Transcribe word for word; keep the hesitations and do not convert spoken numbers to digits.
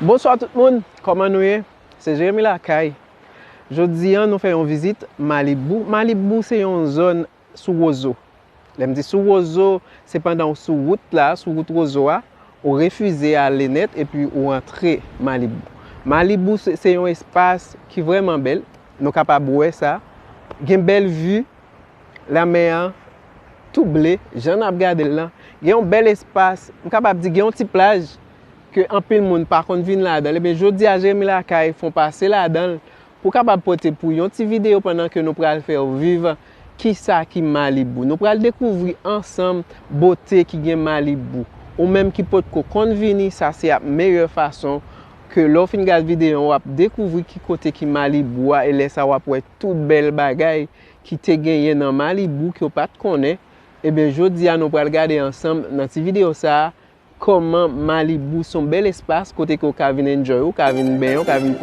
Bonswa tout moun, kòman nou ye? Se Jeremy Lakay. Jodi a nou fè yon vizit Malibu. Malibu se yon zòn sou Wozo. Lè m di sou Wozo, se pandan w sou wout la, sou wout Wozo a, ou refize ale nèt epi ou antre Malibu. Malibu se, se yon espas ki vrèman bèl. Nou kapab wè sa. Gen bèl vi, lanmè an tou ble, jan n ap gade l lan. Gen yon bèl espas, m kapab di gen yon ti plaj ke anpil moun pa konn vin ladan l. Ebyen, jodi a, Jeremy Lakay fè w pase ladan l pou kapab pote pou yon ti videyo pandan ke nou pral fè w viv kisa ki Malibu. Nou pral dekouvri ansanm bote ki gen Malibu. Ou menm ki potko konn vini, sa se ap meyè fason ke lè w fin gad videyo an, w ap dekouvri ki kote ki Malibu a, e lè sa w ap wè tout bèl bagay ki te genyen nan Malibu ke w pa t konnen. Ebyen, jodi a, nou pral gade ansanm nan ti videyo sa a, kòman Malibu se yon bèl espas kote ke w ka vin enjoy, ou ka vin benyen, ou ka vin